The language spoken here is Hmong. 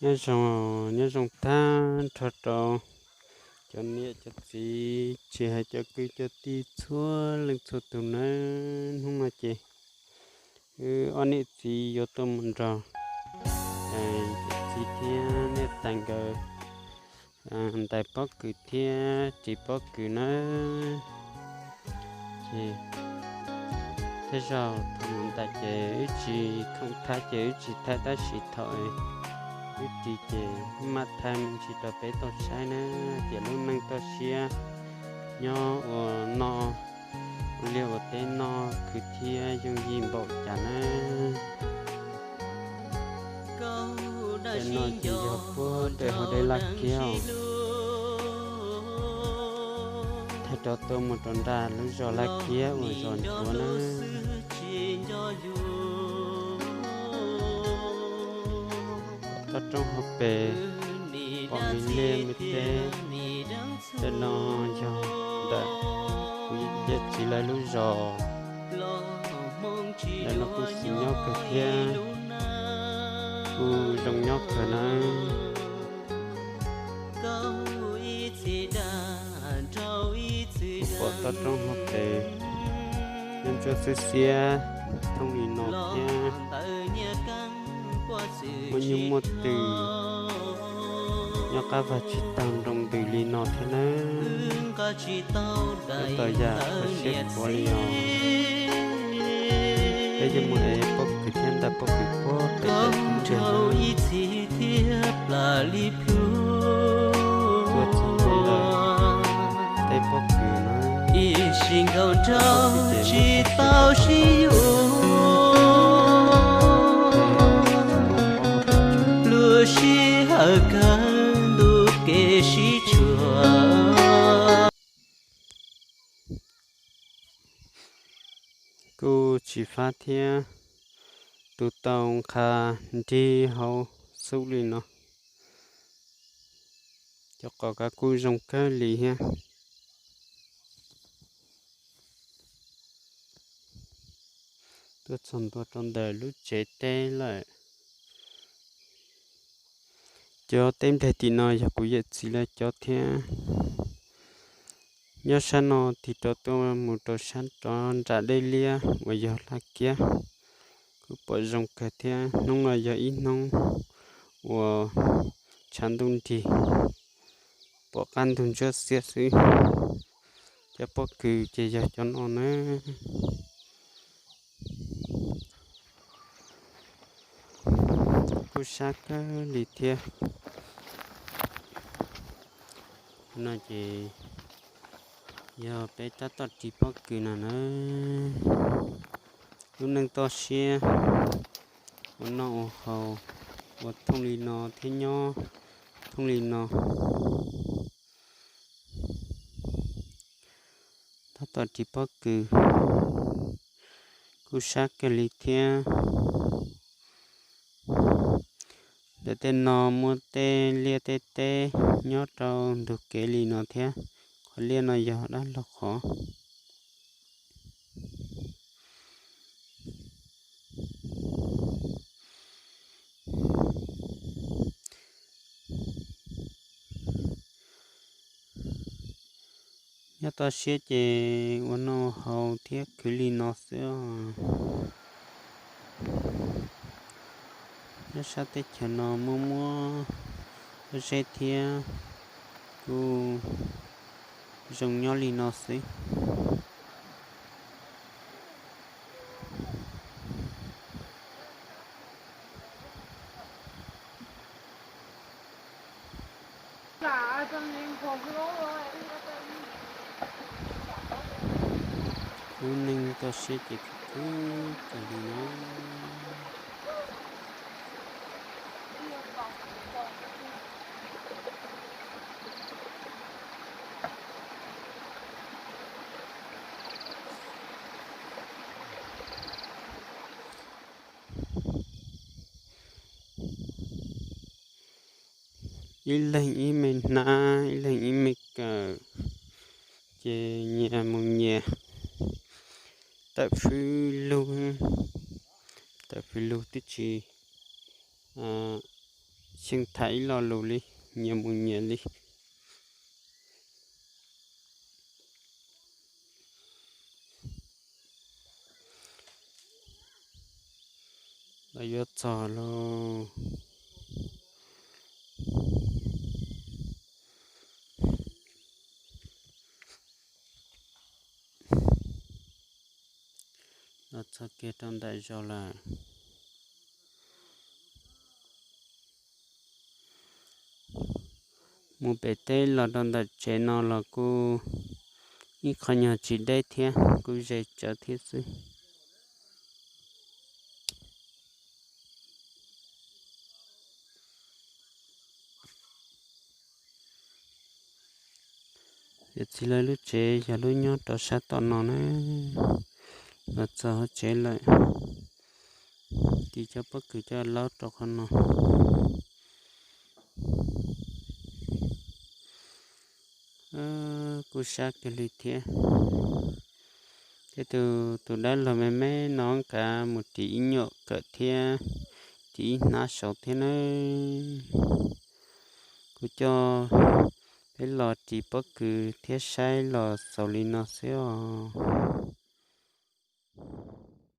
Nyob zoo, nyob zoo tag nrho rau cov niam cov txiv, tsis hais cov kwv cov tij txhua leej txhua tus nawb. Hnub no ces wb ob niam txiv yuav tuaj mus nrog niam txiv thiab niam tais nkawd ntais pob kws thiab ris pob kws nawb. Ces tej zaum thaum mus ntais ces wb tsis khoom thaij ces wb tsis thaij, tab sis thaum wb ris ces wb mam thaij me ntsis rau peb tau saib nawb, tias lub neej toj siab nyob ua noj ua liaj ua teb noj khwv thiab yooj yim npaum cas nawb. Tam no ces yog puag pem hauv dej Laj Kiab, thaij rau tuaj mus rau nram lub zos Laj Kiab uas zos ntsuav nawb. Toj roob hauv pes pom me liaj me teb. Tam no yog ntawm kuv yawm txiv lawv lub zos. Ntawm no kuj xis nyob kawg thiab, kuj zoo nyob kawg nawb. Kuv pom toj roob hauv pes nyob ntsuab xiab xiab thooj li no thiab. Muaj nyuj muaj twm nyob qab vag tsis taug nroo ntws li no thiab nawb. Nyob tau yam kho siab khuav li os. Peb yuav mus ev pob kws thiab ntais pob kws puag pem teb ib txhis thiab plam li plhu. Tuaj txog ntua ntawm tej pob kws no, ib sim nkaus nrau tsis tau sib yuav, lub sij hawm kawg ntuj kev sib tshuam. Kuj tsis fab thiab, tus tau nqha nrig hauv xub li no. Cov qos kav kuj zoo kawg li thiab. Tuaj txog ntua rau ntawm lub tsev teb lawm. Cov teb nplaig tim no yog kuv yawm txiv lawv cov thiab. Nyob sab no tig rau tuaj mus rau sab rov nram dej liab uas yog Laj Kiab, kuj pom zoo kawg thiab. Hnub no yog ib hnub uas tshav ntuj nrig, pom qab ntug ntsuab xiab xwb. Cov pob kws ces yog cov no nawb. Kuj sab kawg li thiab. No ces yog peb tab tom ris pob kws no nawb. Lub neej toj siab, ua noj ua haus, ua thooj li no thiab nyob thooj li no. Tab tom ris pob kws, kuj sab kawg li thiab. Ntawm tej no muaj tej liaj tej teb nyob rau ntug kev li no thiab. Qhov liaj no yog dab laug qhov. Nyob toj siab ces ua noj haus thiab khwv li no xwb os. Nyob sab teb chaws no muaj muaj pob zeb thiab, kuj zoo nyob li no xwb. Lub neej toj siab ces khwv khwv kawg li no. Ib leeg ib me hnab, ib leeg ib me kawm, ces nyias mus nyias tawm fwj lug, tawm fwj lug twb tsis, Tsheej tham ib lo lus li, nyias mus nyias li. Los yuav txog lauj. Los txog kiag rau ntawm zos lawm. Mus pem teb los rau ntawm tsev no los kuj ib qho nyuag tsis deb thiab, kuj ze tsawv thiab xwb. Yawm txiv lawv lub tsev yog lub nyob rau sab tom no na, los txog hauv tsev lawm, tis cov pob kws coj laub rau qhov no. Kuj sab kiag li thiab. Tej tus, tus dab laug me me no kav mus ris ib nyuam kawm thiab, ris ib hnab saud thiab nawb. Kuv coj peb los ris pob kws thiab saib los xaus li no xwb os.